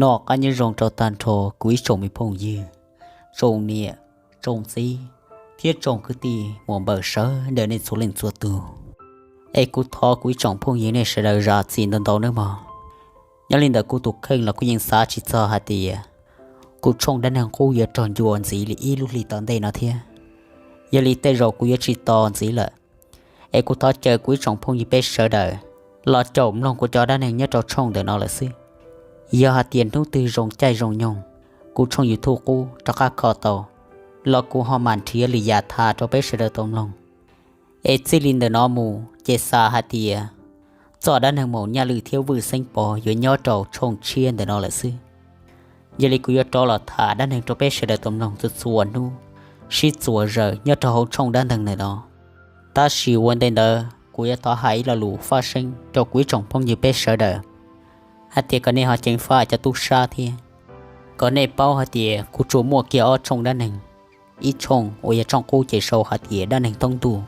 Noj qab nyob zoo rau tag nrho kuv ib tsoom me phooj ywg, tsoom niam, tsoom txiv, thiab tsoom kwv tij muam npawg sawv daws nej txhua leej txhua tus. Es kuv thov kuv ib tsoom phooj ywg nej sawv daws zam txim ntau ntau nawb mog. Nyob li ntawm kuv tus kheej los kuv yeej xav tsis txog hais tias kuv tshooj dab neeg qub yuav raug ncua ntxiv li ib lub hli tom ntej no thiab. Yog li tej zaum kuv yuav tsis tos ntxiv lawm, es kuv thov caw kuv ib tsoom phooj ywg peb sawv daws los caum mloog kuv cov dab neeg nyob rau tshooj ntawm no lawm xwb. Yog hais tias hnub twg zoo caij zoo nyoog, kuv tshooj YouTube qub rov qab kho tau, los kuv ho mam nrhiav lwm yam tham rau peb sawv daws tau mloog. Es txij li ntawm no mus ces xav hais tias txoj dab neeg Maum Nyaj Lwm thiab Vwj Xeeb Pov yuav nyob rau tshooj tshiab ntawm no lawm xwb. Yog li kuv yuav rov los tham dab neeg rau peb sawv daws tau mloog txhua txhua hnub, sib txuas zaws nyob rau hauv tshooj dab neeg ntawm no. Tab sis ua ntej ntawd kuv yuav thov hais ib lo lus faj seeb rau kuv ib tsoom phooj ywg peb sawv daws, hais tias kom nej ho ceev faj cov tub sab thiab, kom nej paub hais tias kuv tsuas muaj kiag ob tshooj dab neeg. Ib tshooj uas yog tshooj qub ces sau hais tias dab neeg thoob ntuj,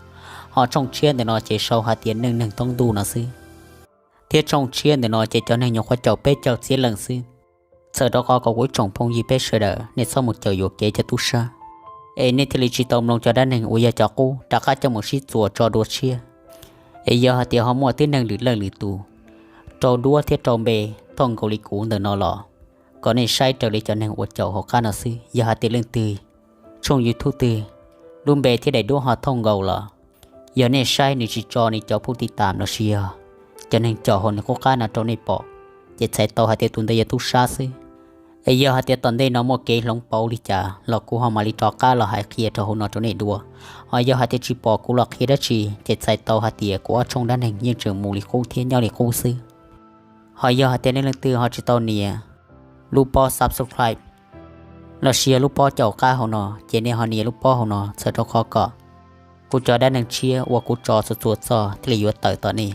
ho tshooj tshiab ntawm no ces sau hais tias neej neeg thoob ntuj no xwb. Thiab tshooj tshiab ntawm no ces cov neeg nyuam qhuav caum peb caug txhiab leej xwb. Txhawm rau qhov kom kuv ib tsoom phooj ywg peb sawv daws nej txhob mus caum yuam kev cov tub sab, es nej thiaj li tsis tau mloog cov dab neeg uas yog cov qub rov qab coj mus sib txuas tso dua tshiab. Es yog hais tias ho muaj tib neeg lwm leej lwm tus rau duab thiab rau npe thooj nkaus li kuv ntawm no los, kom nej saib raws li cov neeg uas caum hauv qab no xwb. Yog hais tias leej twg tshooj YouTube twg lub npe thiab daim duab ho thooj nkaus los, yog nej saib nws tsis tso nws cov phub tij tam los sis yog cov neeg caum hauv nws qub qab no rau nej pom, ces txhais tau hais tias tus ntawd yog tub sab xwb. Es yog hais tias tom ntej no muaj kev hloov pauv li cas los kuv ho mam li rov qab los hais qhia rau hauv no rau nej dua. Ho yog hais tias tsis pom kuv los qhia dab tsi ces txhais tau hais tias kuv ob tshooj dab neeg yeej tseem mus li qub thiab nyob li qub xwb. Ho yog hais tias nej leej twg ho tsis tau nias lub pob subscribe los sis yog lub pob caum qab hauv no, ces nej ho nias lub pob hauv no txhawm rau qhov kom kuv cov dab neeg tshiab uas kuv tso txhua txhua txoj thiaj li yuav tawm tom nej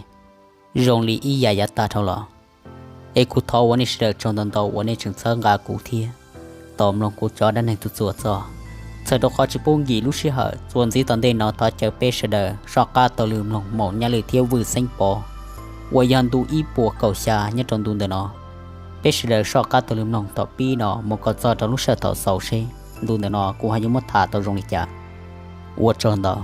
zoo li ib yam yav tag dhau los. Es kuv thov ua nej sawv daws tsaug ntau ntau uas nej tseem txhawb nqa kuv thiab tos mloog kuv cov dab neeg txhua txhua txoj. Txhawm rau qhov tsis pub nkim lub sij hawm, txuas ntxiv tom ntej no thov caw peb sawv daws soj qab taug lw mloog Maum Nyaj Lwm thiab Vwj Xeeb Pov uas yog ntu ib puas kaum xya nyob rau ntu ntawm no. Peb sawv daws soj qab taug lw mloog thaum pib no mus kom txog rau lub sij hawm thaum xaus seb ntu ntawm no kuv ho yuav muab tham tau zoo li cas. Ua tsaug ntau.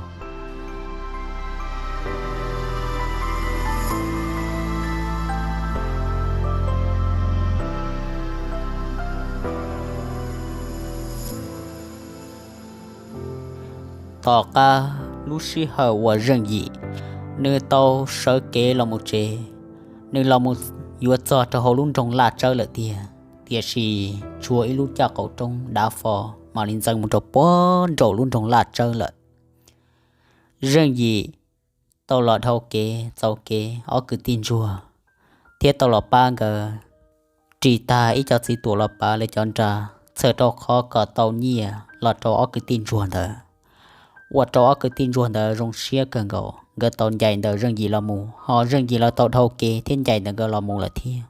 Tom qab lub sij hawm uas Zeej Yim nws tau sawv kev los mus tsev, nws los mus yuav txog rau hauv lub nroog Laj Tsawb lawm tiag, tiam sis tshuav ib lub caj qaum roob dav fo mam li ntxeev mus rau puag nraum lub nroog Laj Tsawb lawm. Zeej Yim tau los dhau kev txaus kev ob kwv tij ntsuag, thiab tau los pab nkawd ris tag ib co txiv tuam los pav lawv cov nra, txhawm rau qhov kom tau nyiaj los rau ob kwv tij ntsuag ntawd. Ua rau ob kwv tij ntsuag ntawd zoo siab kawg nkaus, nkawd tau ncaim ntawm Zeej Yim los mus, ho Zeej Yim los tau dhau kev thiab ncaim ntawm nkawd los mus lawm thiab.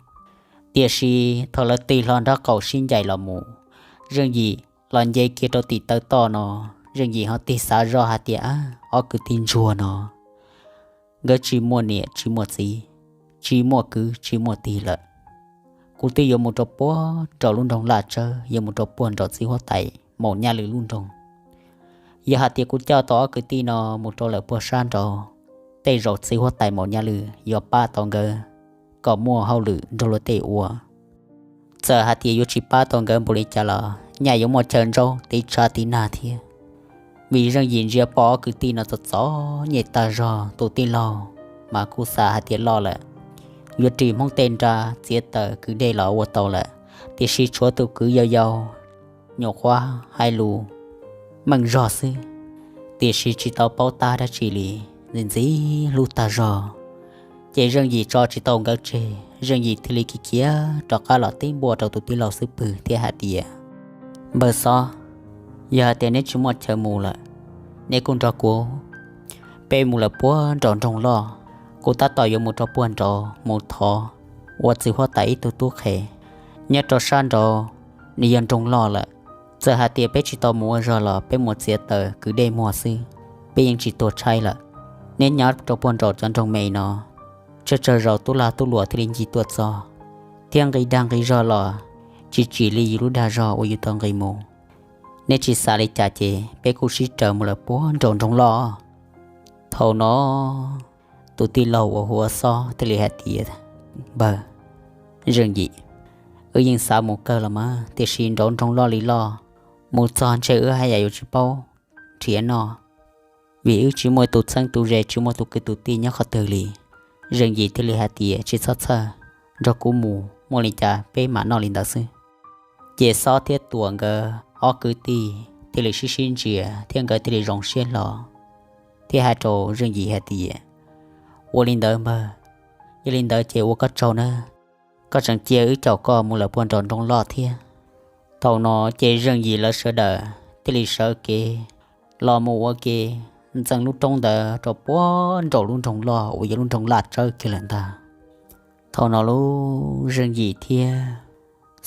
Tiam sis thaum lawv tig hlo nraub qaum sib ncaim los mus, Zeej Yim los nce kiag rau tim taw toj no, Zeej Yim ho tig xav zoj hais tias, Ab, ob kwv tij ntsuag no nkawd tsis muaj niam tsis muaj txiv, tsis muaj kwv tsis muaj tij lawm. Kuv twb yuav mus rau puag nraum lub nroog Laj Tsawb, yuav mus rau puag nraum txiv huab tais Maum Nyaj Lwm lub nroog. Yog hais tias kuv coj tau ob kwv tij no mus rau lawm puag sab nraud, tej zaum txiv huab tais Maum Nyaj Lwm yuav pab tau nkawd kom muaj hauj lwm nrog luag tej ua. Txawm hais tias yuav tsis pab tau nkawd npaum li cas los nyaj yuav muaj chaw ntsaub tiv tshav tiv nag thiab. Vim Zeej Yim ntsia pom ob kwv tij no txom txom nyem tag zog, tus tij laug mas kuj xav hais tias loj lawm, yuav ris Hmoob tej nra txiav taws kwv dej los ua tau lawm, tiam sis tshuav tus kwv yau yau nyuam qhuav hais lus meej zog xwb, tiam sis tsis tau paub tab dab tsi li, ntxim ntxim hlub tag zog. Ces Zeej Yim tso tsis tau nkawd tseg, Zeej Yim thiaj li khiav khiav rov qab los teb npua rau tus tij laug xub pwg thiab hais tias, Npawg Xob, yog hais tias neb tsis muaj chaw mus lawm, neb kuj nrog kuv peb mus lawm puag nraum nroog loj. Kuv tab tom yuav mus rau puag nraud mus thov ua txiv huab tais ib tug tub qhe. Nyob rau sab nraud nws yog nroog loj lawm, txawm hais tias peb tsis tau mus ua zog los peb mus txiav taws kwv dej muag xwb, peb yeej tsis tuag tshaib lawm. Neb nyob rau puag nraum cov nroog me no, tsawg tsawg zaus tub lag tub luam thiaj li ncig tuaj txog, thiab nqi dag nqi zog los tsis tsim li yus lub dag zog uas yus tau nqis mus. Neb tsis xav li cas ces peb kuj sib raws mus lawm puag nraum nroog loj. Thaum no tus tij laug uas hu ua Xob thiaj li hais tias, Npawg Zeej Yim, wb yeej xav mus kawg los mas, tiam sis nraum nroog loj li loj, mus txog ntshe wb haj yam yuav tsis paub nrhiav noj, vim wb tsis muaj tus txheeb tus ze, tsis muaj tus kwv tus tij nyob qhov twg li. Zeej Yim thiaj li hais tias, Tsis txhob txhawj, nrog kuv mus, muaj li cas peb mam noj li ntawd xwb. Ces Xob thiab Tuam nkawd ob kwv tij thiaj li sib sib ntsia thiab nkawd thiaj li zoo siab hlo thiab hais rau Zeej Yim hais tias, Ua li ntawd npawg, yog li ntawd ces ua koj tsaug nawb, koj tseem cia wb caum koj mus lawm puag nraum nroog loj thiab. Thaum no ces Zeej Yim lawv sawv daws thiaj li sawv kev los mus ua ke ntxeev lub roob ntawd rau puag nraum lub nroog loj uas yog lub nroog Laj Tsawb kiag lawm ntag. Thaum no lub Zeej Yim thiab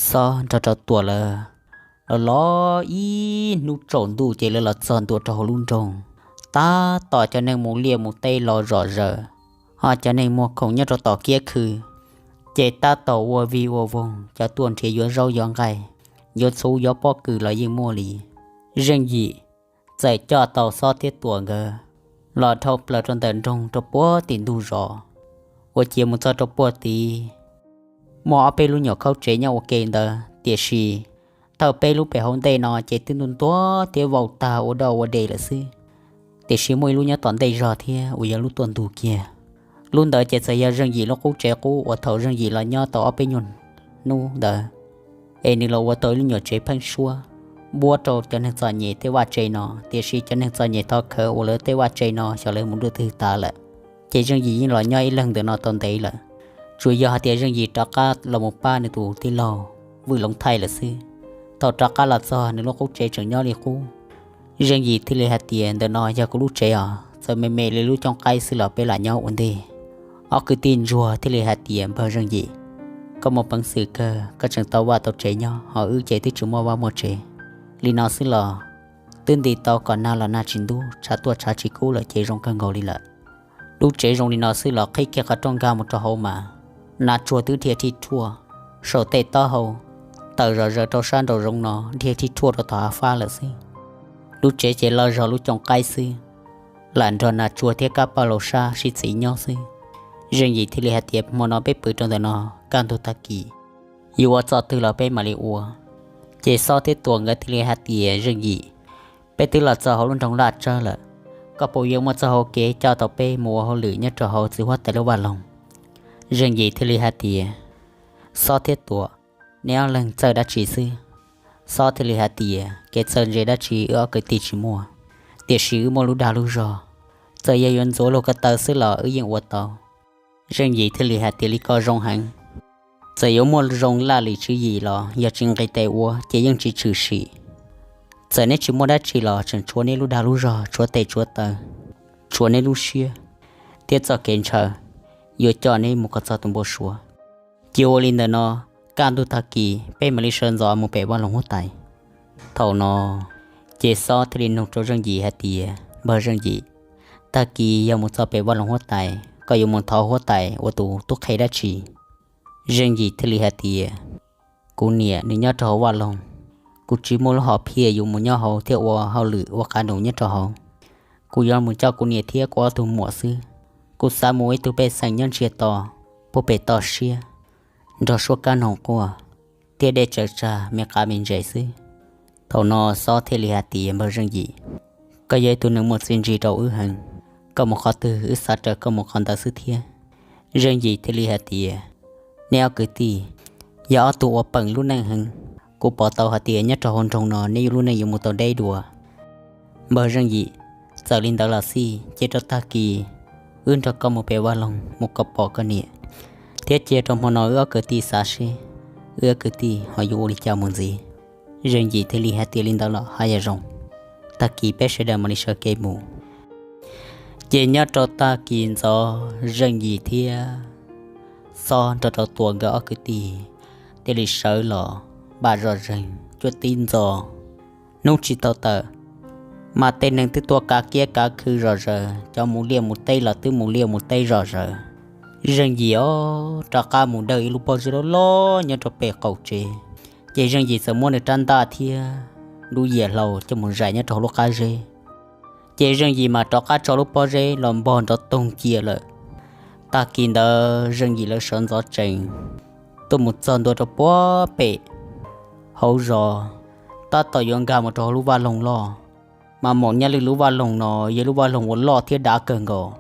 Xob nrog rau Tuam lawv los los ib hnub tsaus ntuj ces lawv los txog ntua rau hauv lub nroog. Tab tom cov neeg mus liaj mus teb los zom zaws, ho cov neeg muag khoom nyob rau tom kiab khw ces tab tom ua vig ua voog, cov tuaj nrhiav yuav zaub yuav nqaij, yuav txhuv yuav pob kws los yeej muaj li. Zeej Yim txawm coj tau Xob thiab Tuam nkawd los dhau plaws rau ntawm nroog rau puag tim ntug zos, ua ciav mus txog rau puag tid. Muaj ob peb lub nyuam khaub tsev nyob ua ke ntawd, tiam sis thawj peb lub pem hauv ntej no ces twb ntuag ntuag thiab vau tag ua doj ua de lawm xwb. Tiam sis muaj ib lub nyob tom ntej zog thiab uas yog lub tuaj ntug kiag. Lub ntawd ces txawm yog Zeej Yim lub qub tsev qub uas thaum Zeej Yim los nyob tau ob peb nyuag hnub ntawd, es nws los ua tau ib lub nyuam tsev pheeb suab npuab rau cov neeg txom nyem tej vaj tse no, tiam sis cov neeg txom nyem thov khawv uas lawv tej vaj tse no xyov lawv mus dua twg tas lawm. Ces Zeej Yim yeej los nyob ib leeg ntawm no tau ntev lawm. Tsuas yog hais tias Zeej Yim rov qab los mus pab nws tus tij laug Vwj Loov Thaij lawm xwb. Thaum rov qab los txog nws lub qub tsev tseem nyob li qub. Zeej Yim thiaj li hais tias, Ntawm no yog kuv lub tsev os, txawm me me li lub cooj qaib xwb los peb lam nyob ua ntej. Ob kwv tij ntsuag thiaj li hais tias, Npawg Zeej Yim, koj muaj peev xwm kawg, koj tseem tau vaj tau tsev nyob, ho wb ces twb tsis muaj vaj muaj tsev. Li no xwb los twb nti tau kom nag los nag tsis ntub, tshav tuaj tshav tsis kub lawm ces zoo kawg nkaus li lawm. Lub tsev zoo li no xwb los qhib kiag qhov rooj nkag mus rau hauv mas nas tsuag twb dhia thij thuaj saum tej taub hau, tawm zom zaws rau sab nraum zoov no dhia thij thuaj rau tom hav fab lawm xwb. Lub tsev ces loj zog lub cooj qaib xwb, lam nrog nas tsuag thiab kab paj laus sab sib txiv nyob xwb. Zeej Yim thiaj li hais tias, Hmo no peb pw rau ntawm no, kaj ntug tag kis yuav ua txoj twg los peb mam li ua. Ces Xob thiab Tuam nkawd thiaj li hais tias, Zeej Yim, peb twb los txog hauv lub nroog Laj Tsawb lawm, koj puas yuav muaj txoj hau kev coj tau peb mus ua hauj lwm nyob rau hauv txiv huab tais lub vaj loog? Zeej Yim thiaj li hais tias, Xob thiab Tuam, neb ob leeg txawj dab tsi xwb? Xob thiaj li hais tias, Kev txawj ntse dab tsi wb ob kwv tij tsis muaj, tiam sis wb muaj lub dag lub zog, txawm yog yuav ntxuav luag ko taw xwb los wb yeej ua tau. Zeej Yim thiaj li hais tias, Li ko zoo heev. Txawm yuav muaj zoo laj lim tswv yim los yog tsis nqis tes ua ces yeej tsis tshwm sim. Txawm neb tsis muaj dab tsi los tseem tshuav neb lub dag lub zog, tshuav tes tshuav taw, tshuav neb lub siab thiab txoj kev ntshaw yuav coj neb mus kom txog tus npau suav. Cia ua li ntawm no, kaj ntug tag kis peb mam li sawv ntxov mus pem vaj loog huab tais. Thaum no ces Xob thiaj li nug rau Zeej Yim hais tias, Npawg Zeej Yim, tag kis yog mus txog pem vaj loog huab tais, koj yuav mus thov huab tais ua tus tub qhe dab tsi? Zeej Yim thiaj li hais tias, Kuv niam nws nyob rau hauv vaj loog, kuv tsis muaj lub hom phiaj yuav mus nyob hauv thiab ua hauj lwm ua qab nus nyob rau hauv. Kuv yuav mus coj kuv niam thiab kuv ob tug muam xwb. Kuv xav mus ua ib tug pej xeem nyob ntsiag to, puag pem toj siab, nrog suab kab noog quaj thiab dej tsaws tsag me qav me ntses xwb. Thaum no Xob thiaj li hais tias, Npawg Zeej Yim, koj yog ib tug neeg muaj txiaj ntsig rau wb heev, koj mus qhov twg wb xav raws koj mus qhov ntawd xwb thiab. Zeej Yim thiaj li hais tias, Neb ob kwv tij yog ob tug uas peem lub neej heev, kuv pom tau hais tias nyob rau hauv nroog no neb lub neej yuav mus tau deb dua. Npawg Zeej Yim, txawm li ntawd los xij, cia rau tag kis wb nrog koj mus pem vaj loog mus kom pom koj niam, thiab cia rau hmo no wb ob kwv tij xav seb wb ob kwv tij ho yuav ua li cas mus ntxiv. Zeej Yim thiaj li hais tias, Li ntawd los haj yam zoo, tag kis peb sawv daws mam li sawv kev mus. Ces nyob rau tag kis ntxov, Zeej Yim thiab Xob nrog rau Tuam nkawd ob kwv tij thiaj li sawv los npaj zoj zeeg cuaj tib ntxo. Hnub tsis tau tawm, mas tej neeg twb tuaj kav kiab kav khw zom zaws, cov mus liaj mus teb los twb mus liaj mus teb zom zaws. Zeej Yim os rov qab mus dawj ib lub pob zeb loj loj nyob rau pem qaum tsev, Ces Zeej Yim txawm muab nws rab ntaj thiab lub yias hlau coj mus zais nyob rau hauv lub qab zeb. Ces Zeej Yim mas rov qab tso lub pob zeb los npog nrov toog cia lawm. Tag kis ntawd Zeej Yim lawv sawv ntxov tsees tuaj mus txog ntua rau puag pem hauv zos, tab tom yuav nkag mus rau hauv lub vaj loog loj, mas Maum Nyaj Lwj lub vaj loog no yog lub vaj loog uas loj thiab dav kawg nkaus,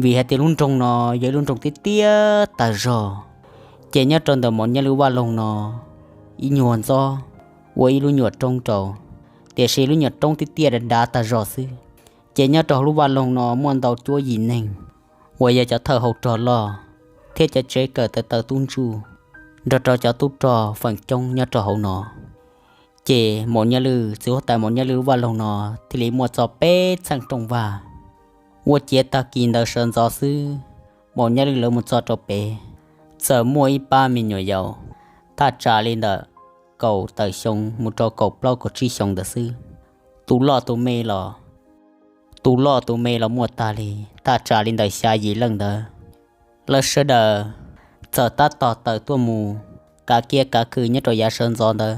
vim hais tias lub nroog no yog ib lub nroog tiaj tiaj tag zog. Ces nyob rau ntawm Maum Nyaj Lwj vaj loog no ib nyuag ntxob ua ib lub nyuam roob rau, tiam sis lub nyuam roob tiaj tiaj dav dav tag zog xwb. Ces nyob rau hauv lub vaj loog no muaj ntau cuab yim neeg uas yog cov thawj hau rog loj thiab cov tsev kawm tawv tawv tub ntsuj nrog rau cov tub rog feem coob nyob rau hauv no. Ces Maum Nyaj Lwj, txiv huab tais Maum Nyaj Lwj lub vaj loog no thiaj li muaj txog peb txheej rooj vag. Ua ciav tag kis ntawd sawv ntxov xwb, Maum Nyaj Lwj lawv mus txog rau pem, txawm muaj ib pab me nyuam yaus thaj tsam li ntawm kaum tawm xyoo mus rau kaum plaub kaum tsib xyoo ntawd xwb. Tus loj tus me los, tus loj tus me los muaj tag li thaj tsam li ntawm xya yim leej ntawd. Lawv sawv daws txawm tab tom tawm tuaj mus kav kiab kav khw nyob rau yav sawv ntxov ntawd.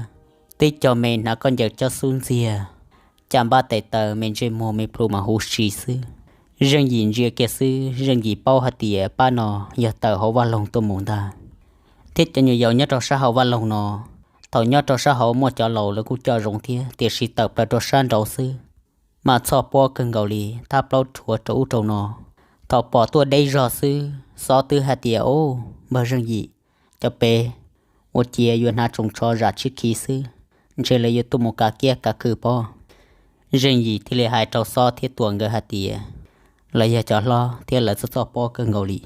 Tib co me hnav khaub ncaws cob xub ntxiag, caj npab tes taw me ntsej muag me plhu mas huv si xwb. Zeej Yim ntsia kiag xwb Zeej Yim paub hais tias pab no yog tawm hauv vaj loog tuaj mus ntag. Thiab cov nyuam yaus nyob rau sab hauv vaj loog no, thaum nyob rau sab hauv muaj cov laus lawv kuj coj zoo thiab, tiam sis tawm plaws rau sab nraud xwb mas txhoj pob kawg nkaus li, thab plaub rhuav rau ub rau no. Thaum pom tuaj deb zog xwb Xob twb hais tias, Ub, npawg Zeej Yim, cov pem ua ciav yuav hnav tsoos tsho zam tshiab khiv xwb, ntshe lawv yuav tuaj mus kav kiab kav khw pob. Zeej Yim thiaj li hais rau Xob thiab Tuam nkawd hais tias, Lawv yog cov hlob thiab lawv txhoj txhoj pob kawg nkaus li,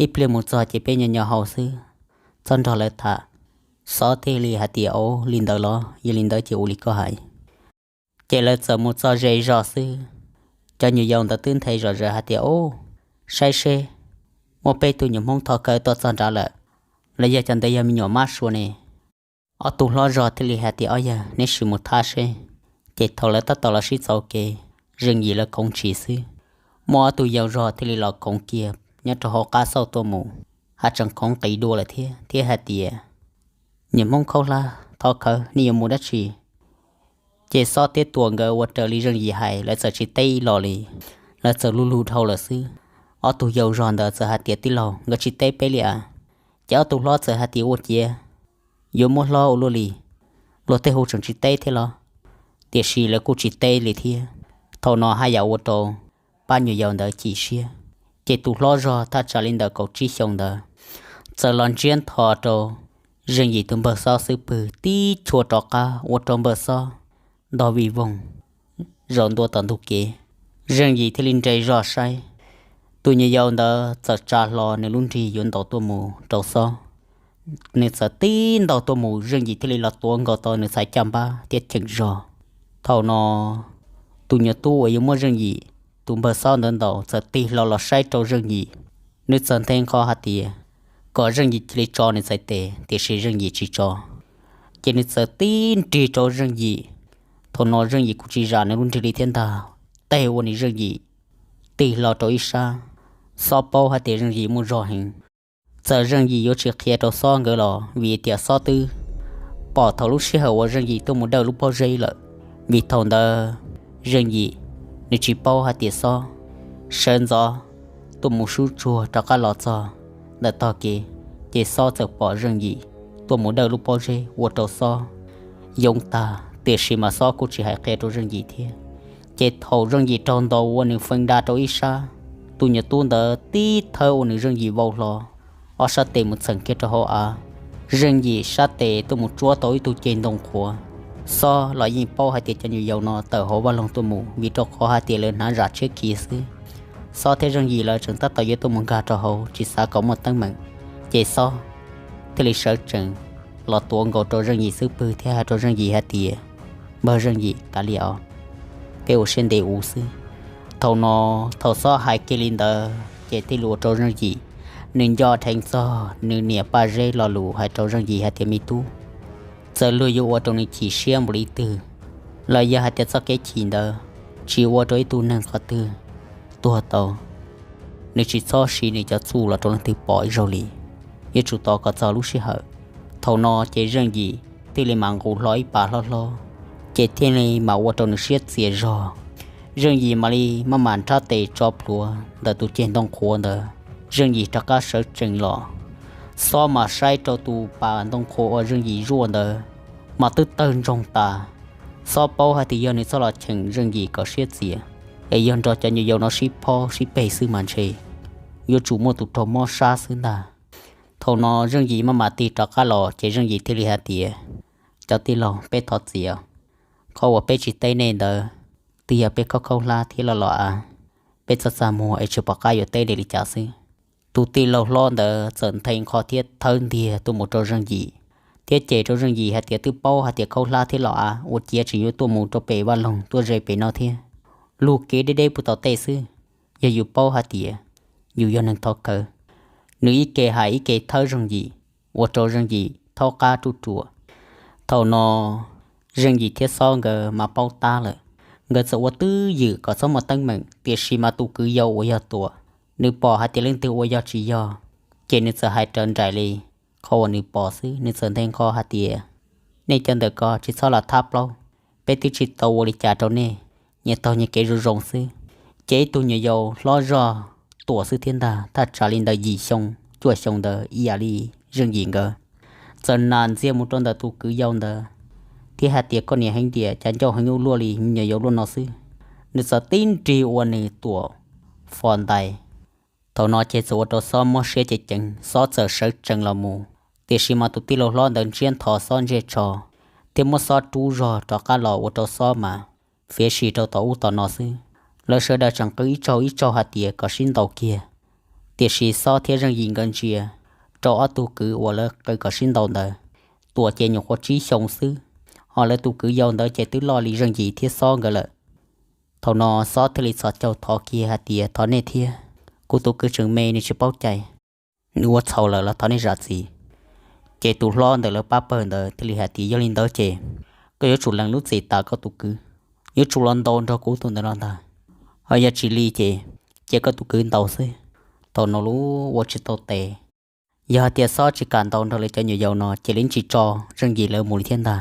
ib pliag mus txog ces peb nyob nyob hauv xwb, txhob nrog lawv tham. Xob thiaj li hais tias, Ub, li ntawd los? Yog li ntawd ces ua li koj hais. Ces lawv txawm mus txog ze zog xwb, cov nyuam yaus ntawd twb nthe zom zaws hais tias, Ub, saib seb, muaj peb tug nyuam Hmoob thov khawv tuaj txog nrad lawm, los yog cov ntawd yog me nyuam mab sua ne? Ob tug hlob zog thiaj li hais tias, Ob yawg, neb sim mus thab seb. Ces thaum lawv tab tom los sib txaus kev, Zeej Yim lawv khoov tshis xwb, muaj ob tug yau zog thiaj li los khoov kiag nyob rau hauv qab xauj tuaj mus, haj tseem khoov qis dua lawm thiab, thiab hais tias, Nyuam Hmoob khaub hlab, thov khawv, nej yuav mus dab tsi? Ces Xob thiab Tuam nkawd ua raws li Zeej Yim hais, lawv txawm tsis teb ib los li, lawv txawm lug lug dhau lawm xwb. Ob tug yau zog ntawd txawm hais tias, Tij laug, nkawd tsis teb peb li as. Ces ob tug hlob txawm hais tias, Ua ciav yuav muab hlob ua luaj li, luag tej hu tseem tsis teb thiab los? Tiam sis lawv kuj tsis teb li thiab. Thaum no haj yam ua rau pab nyuam yaus ntawd chim siab, ces tus hlob zog thaj tsam li ntawm kaum tsib xyoo ntawd txawm los ntsiab ntho rau Zeej Yim tus npawg Xob xub pwg tib chua rov qab ua rau npawg Xob ntog vij voog zaum ntua tom ntug kev. Zeej Yim thiaj li nres zog saib, tus nyuam yaus ntawd txawm tsa hlo nws lub nrig yuav ntaus tuaj mus rau Xob. Nws txawm tib ntaus tuaj mus, Zeej Yim thiaj li los tuav nkaus tau nws txhais caj npab thiab cheem zog. Thaum no tus nyuam tub uas yuav muab Zeej Yim tus npawg Xob ntawd ntaus txawm tig hlo los saib rau Zeej Yim. Nws txawm nthe nqho hais tias kom Zeej Yim cia li tso nws txhais tes, tiam sis Zeej Yim tsis tso. Ces nws txawm tib nrig rau Zeej Yim. Thaum no Zeej Yim kuj tsis zam nws lub nrig li thiab ntag, teg ua nws Zeej Yim tig hlo rau ib sab. Xob paub hais tias Zeej Yim muaj zog heev, txawm Zeej Yim yuav tsis qhia rau Xob nkawd los vim tias Xob twb pom thaum lub sij hawm uas Zeej Yim tuaj mus dawj lub pob zeb lawm. Vim thaum ntawd Zeej Yim nws tsis paub hais tias Xob sawv ntxov tuaj mus sub tsuag rov qab los txog ntawm tog kev, ces Xob txawm pom Zeej Yim tuaj mus dawj lub pob zeb ua rau Xob yoov tag, tiam sis mas Xob kuj tsis hais qhia rau Zeej Yim thiab. Ces thaum Zeej Yim raug ntaus ua nws feeb da rau ib sab, tus nyuam tub ntawd tib thawb ua nws Zeej Yim vau hlo, ob sab tes mus txheem kiag rau hauv av. Zeej Yim sab tes tuaj mus tsuab tau ib tug ceg ntoo qhuav. Xob los yeej paub hais tias cov nyuam yaus no tawm hauv vaj loog tuaj mus, vim rau qhov hais tias lawv hnav zam tshiab khiv xwb. Xob thiab Zeej Yim lawv tseem tab tom yuav tuaj mus nkag rau hauv, tsis xav kom muaj teeb meem. Ces Xob thiaj li sawv tsees los tuav nkaus rau Zeej Yim xub pwg thiab hais rau Zeej Yim hais tias, Npawg Zeej Yim, kav liam os, peb ua siab ntev ua xwb. Thaum no, thaum Xob hais kiag li ntawd ces thiaj li ua rau Zeej Yim nws nco dheev txog nws niam Paj Zeb lo lus hais rau Zeej Yim hais tias, Me tub, txawm luag yuav ua rau nws chim siab npaum li twg los yog hais tias txoj kev chim ntawd tsis ua rau ib tug neeg qhov twg tuag tau, nws tsis txhob siv nws cov txuj los rau leej twg pom ib zaug li, yuav tsum tos kom txog lub sij hawm. Thaum no ces Zeej Yim thiaj li mam nqus hlo ib pas hlob hlob, ces thiaj li mam ua rau nws siab txias zog. Zeej Yim mam li maj mam nrhab tes tso plhuav ntawm tus ceg ntoo qhuav ntawd, Zeej Yim rov qab sawv tsees los. Xob mas saib rau tus pas ntoo qhuav uas Zeej Yim zuaj ntawd mas twb tawg ntsoog tas. Xob paub hais tias yog nws txhob los cheem Zeej Yim kom siab txias, es yog nrog cov nyuam yaus no sib phob sib peg xwb mas ntshe yuav tsum muaj tus raug mob sab xwb ntag. Thaum no Zeej Yim maj mam tig rov qab los ces Zeej Yim thiaj li hais tias, cov tij laug, peb thov txim. Qhov uas peb tsis teb nej ntawd twb yog peb khaub khaub hlab thiab loj los av, peb txaj txaj muag es tsis pom qab yuav teb nej li cas xwb. Tus tij laug hlob ntawd txawm nthe nqho thiab thawb ntiag tuaj mus rau Zeej Yim, thiab cem rau Zeej Yim hais tias twb paub hais tias khaub hlab thiab los av ua ciav tseem yuav tuaj mus rau pem vaj loog tuaj ze pem no thiab. Lug kev deb deb puag tom tej xwb, yog yus paub hais tias yus yog neeg thov khawv. Nws ib ke hais ib ke thawb Zeej Yim, ua rau Zeej Yim thaub qab ruj ruam. Thaum no Zeej Yim thiab Xob nkawd mas paub tab lawm, nkawd txawm ua twj ywm kom txhob muaj teeb meem, tiam sis mas tus kwv yau uas yog Tuam, nws pom hais tias leej twg ua yog tsis yog, ces nws txawm hais raws nraim li qhov uas nws pom xwb. Nws txawm nthe nqho hais tias, nej cov ntawm ko tsis txhob los thab plaub, peb twb tsis tau ua li cas rau nej, nyias taug nyias kev zoo zoo xwb. Ces ib tug nyuam yaus hlob zog Tuam xwb thiab ntag, thaj tsam li ntawm yim xyoo cuaj xyoo ntawd ib yam li Zeej Yim nkawd, txawm nam ntxiag mus rau ntawm tus kwv yau ntawd thiab hais tias, koj niam heev tiag, cas ncauj heev ub luaj li me nyuam yaus luaj no xwb. Nws txawm tib nrig ua nws Tuam fos ntais. Thaum no ces txawm ua rau Xob mob siab ceev ceev, Xob txawm sawv tsees los mus, tiam sis mas tus tij laug hlob ntawd ntsiab nthos Xob ntsej tsho thiab muab Xob rub zog rov qab los ua rau Xob mas fiav si rau tom ub tom no xwb. Lawv sawv daws tseem qw ib tsaug ib tsaug hais tias kom sib ntaus kiag, tiam sis Xob thiab Zeej Yim nkawd ntsia rau ob tug kwv uas lawv qw kom sib ntaus ntawd, Tuam ces nyuam qhuav tsib xyoo xwb, ho lawv tus kwv yau ntawd ces twb loj li Zeej Yim thiab Xob nkawd lawm. Thaum no Xob thiaj li txhos caug thov kiag hais tias, thov nej thiab, kuv tus kwv tseem me nws tsis paub cai, nws ua txhaum lawm los thov nej zam txim. Ces tus hlob ntawm lawv pab pawg ntawd thiaj li hais tias, yog li ntawd ces koj yuav tsum lees lub txim tas koj tus kwv, yuav tsum los ntaus nrog kuv tus ntawm no ntag, ho yog tsis li ces cia koj tus kwv ntaus xwb. Thaum no lub ua tsis tau tes, yog hais tias Xob tsis kam ntaus nrog lawv cov nyuam yaus no ces lawv tsis tso Zeej Yim lawv mus li thiab ntag.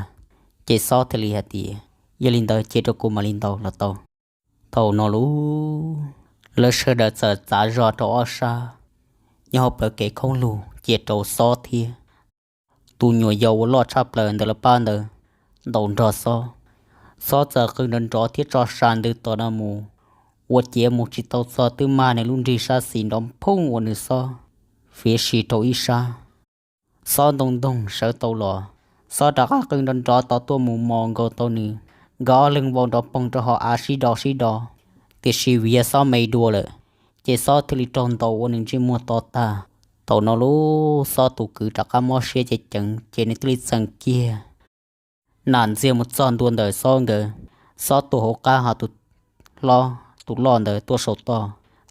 Ces Xob thiaj li hais tias, yog li ntawd cia rau kuv mam li ntaus los tau. Thaum no lub, lawv sawv daws txawm txav zog rau ob sab, nyob hauv plawv kev khoob lug cia rau Xob thiab tus nyuam yaus uas loj tshaj plaws ntawm lawv pab ntawd ntaus nrog Xob. Xob txawm qw nrov nrov thiab tso sa ntws tom no mus, ua ciav mus tsis tau txog twb mag nws lub nrig sab xis nrov phooj ua nws xob fiav si rau ib sab. Xob ntoo ntoog sawv tau los, Xob rov qab qw nrov nrov tod tuaj mus mos nkaus tau nws, nkawd ob leeg vau nrov poog rau hauv av sib do sib do, tiam sis vim yog Xob me dua lawm, ces Xob thiaj li raug ntaus ua nws ntsej muag to tag. Thaum no lub Xob tus kwv rov qab mob siab ceev ceev ces nws thiaj li txeem kiag nam ntxiag mus txog ntua ntawm Xob nkawd. Xob tua hauv qab ho tus hlob tus loj ntawd tuaj saum toj,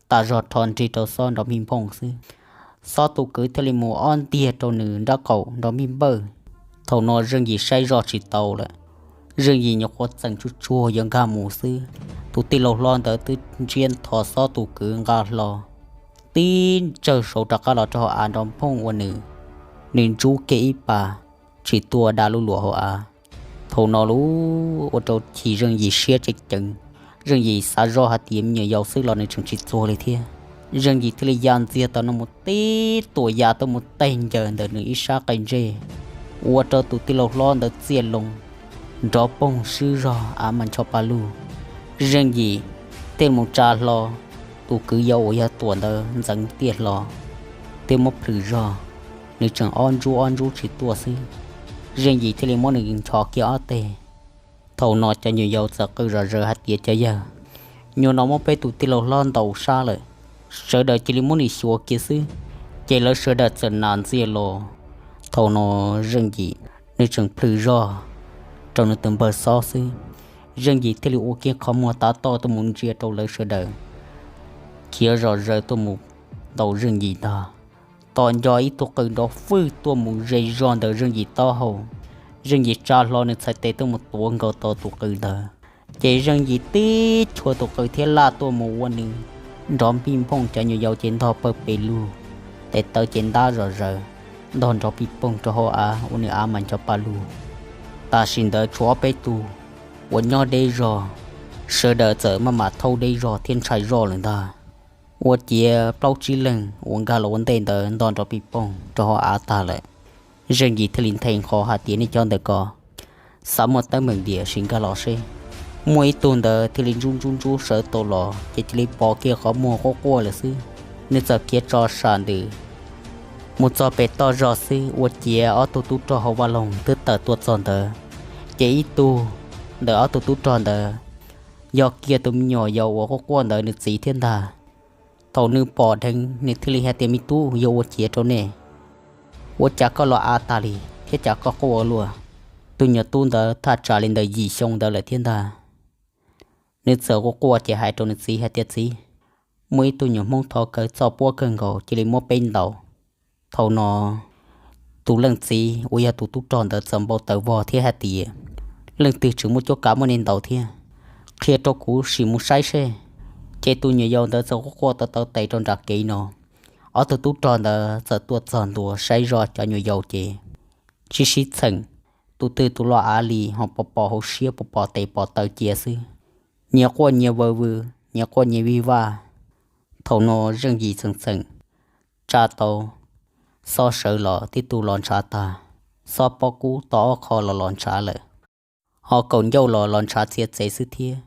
tas zog rho nrig rau Xob nrov mij nphooj xwb. Xob tus kwv thiaj li mus ob ntiag rau nws nrab qaum nrov mij npawj. Thaum no Zeej Yim saib zoj tsis tau lawm, Zeej Yim nyuam qhuav txeem tsuj tsuag yuav nkag mus xwb, tus tij laug hlob ntawd twb ntsiab nthos Xob tus kwv nqa hlo, tib ntsawg saud rov qab los rau hauv av nrov nphooj ua nws, nws ntsub kiag ib pas tsis tuaj da lub luam hauv av. Thaum no lub ua rau chim Zeej Yim siab tseem ceev, Zeej Yim xav zoj hais tias me nyuam yaus xwb los nws tseem tsis txuag li thiab. Zeej Yim thiaj li ya ntxiag tau no mus tib tuam ya tuaj mus teg ncaws ntawm nws ib sab qe ntsej, ua rau tus tij laug hlob ntawd txiaj loo, nrov poog swb zog av mas ncho pa lug. Zeej Yim thiaj mus tsa hlo tus kwv yau uas yog Tuam ntawd ntxeev tiaj hlo, thiab muab plhws zog, nws tseem ob ntsub ob ntsub tsis tuaj xwb. Zeej Yim thiaj li muab nws nchos kiag ob teg. Thaum no cov nyuam yaus txawm qw zom zaws hais tias, cov yawg, nyuag no muab peb tus tij laug hlob ntaus sab lawm, sawv daws cia li muab nws xyuas kiag xwb. Ces lawv sawv daws txawm nas ntxiag los. Thaum no Zeej Yim nws tseem plhws zog rau nws tus npawg Xob xwb. Zeej Yim thiaj li ua kiag qhov muag tav toj tuaj mus ntsia rau lawv sawv daws, khiav zom zaws tuaj mus ntaus Zeej Yim ntag. Tom nco ib tug qws nrov fwj tuaj mus ze zog ntawm Zeej Yim taub hau. Zeej Yim tsa hlo nws txhais tes tuaj mus tuav nkaus tau tus qws ntawd, ces Zeej Yim tib chua tus qws thiab laj tuaj mus ua nws nrov pij nphooj, cov nyuam yaus ces ntog pawg pes lug, tes taw ces ntab zom zaws, ntog nrov pij poog rau hauv av ua nws av mas ncho pa lug. Tam sim ntawd tshuav ob peb tug uas nyob deb zog, sawv daws txawm maj mam thauj deb zog thiab ntshai zog lawm ntag. Ua ciav plaub tsib leeg uas nkag los ua ntej ntawd nto nrov pis poog rau hauv av tag lawm. Zeej Yim thiaj li nthe nqho hais tias, nej cov ntawm ko xav muaj teeb meem diam sim nkag los seb. Muaj ib tug ntawd thiaj li ntsub ntsub ntsub sawv tau los ces cia li pom kiag qhov muag quaj quaj lawm xwb. Nws txawm khiav tso sam ntws mus txog pem toj zog xwb, ua ciav ob tug tub rog hauv vaj loog twb tawm tuaj txog ntawd. Ces ib tug ntawm ob tug tub rog ntawd yog kiag tus me nyuam yaus uas quaj quaj ntawd nws txiv thiab ntag. Thaum nws pom dheev nws thiaj li hais tias, me tub, yog ua ciav rau nej, ua cas koj los av tag li thiab cas koj quaj ua luaj? Tus nyuam tub ntawd thaj tsam li ntawm yim xyoo ntawd lawm thiab ntag. Nws txawm quaj quaj ces hais rau nws txiv hais tias, txiv, muaj ib tug nyuam Hmoob thov kawg txoj puab kawg nkaus cia li muab peb ntaus. Thaum no tus leej txiv uas yog tus tub rog ntawd txawm npau taws vog thiab hais tias, leej twg tseem muaj cuab kav muab nej ntaus thiab? Qhia rau kuv sim mus saib seb. Ces tus nyuam yaus ntawd txawm quaj quaj tau taw tes rau nram kev no. Ob tug tub rog ntawd txawm tuaj txog ntua saib zoj cov nyuam yaus ces tsis sib txheem, tus twg tus los av li ho pos pos hauv siab pos pos tes pos taw cia xwb, nyias quaj nyias vawv vwm nyias quaj nyias vij vaj. Thaum no Zeej Yim txheem txheem tsa tau Xob sawv los tib tug los ntshav tag, Xob pob kub to ob qho los los ntshav lawm, ho kaum ncauj los los ntshav txia txev xwb thiab.